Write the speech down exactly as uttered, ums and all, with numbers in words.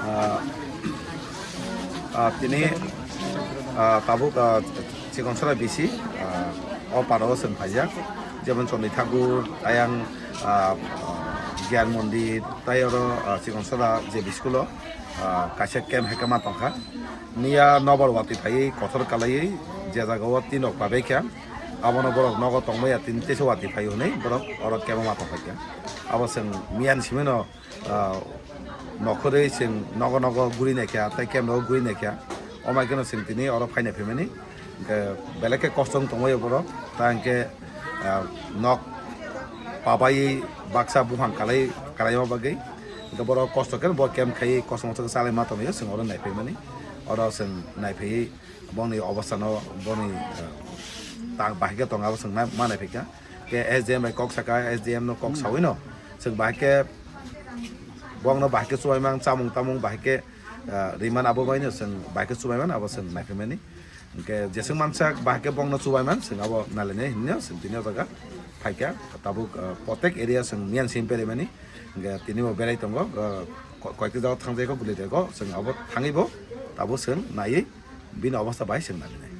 Ah, ah, tini, ah, tabuk, ah, Chikonsora bisi, ah, o paro chwng phaijak, jemon Chondri Thakur, ayang, ah, ah, Gyan Mondir, tai oro, ah, Chikonsora J B school o, ah, kaisa camp hai khe ma tongkha. Miya nobor watwi phaiwi kothor kalaiwi je jaga o tin rok pabai kha, abono borok nogo tongmaya tini teisa watwi phai hwnwi borok oro camp o ma tongphai kha. Abo chwng miyan simi no, ah, nokhorwi chwng nogo nogo guri naikha tei camp rogo guri naikha. Omai kheno chwng tini oro phaina phaimani. Hwnkhe belai khe kosto wng tongmani borok. Ta hwnkhe, ah, nok pabaiwi baksa buphang kalai, kalaima bagwi. Hwnkhe borok kosto khe bo camp khai kosto mosto khe chalaima tongwi chwng oro naiphaimani. Oro chwng naiphaiwi boni obostha no boni, ah, tang bahai khe tongo abo chwng ma naiphai kha. Khe S D M bai kok saka, S D M no kok sawi no chwng bahai khe bongno bahai khe chubaimang chamung tamung bahai khe, ah, riman abo bai no chwng bahai khe chubaiman abo chwng naiphaimani. Hwnkhe jeswk mansak bahai khe bongno chubaiman chwng abo nailainai hinwi chwng tini o jaga phaikha. Tabuk, ah, protek area chwng miyan simi beraimani. Hwnkhe tini bo berai tongo, ah, ko-, koyekti jaga thangjai kho guli rego chwng abo thangwi bo tabuk chwng naiwi bini obostha bai chwng nailainai.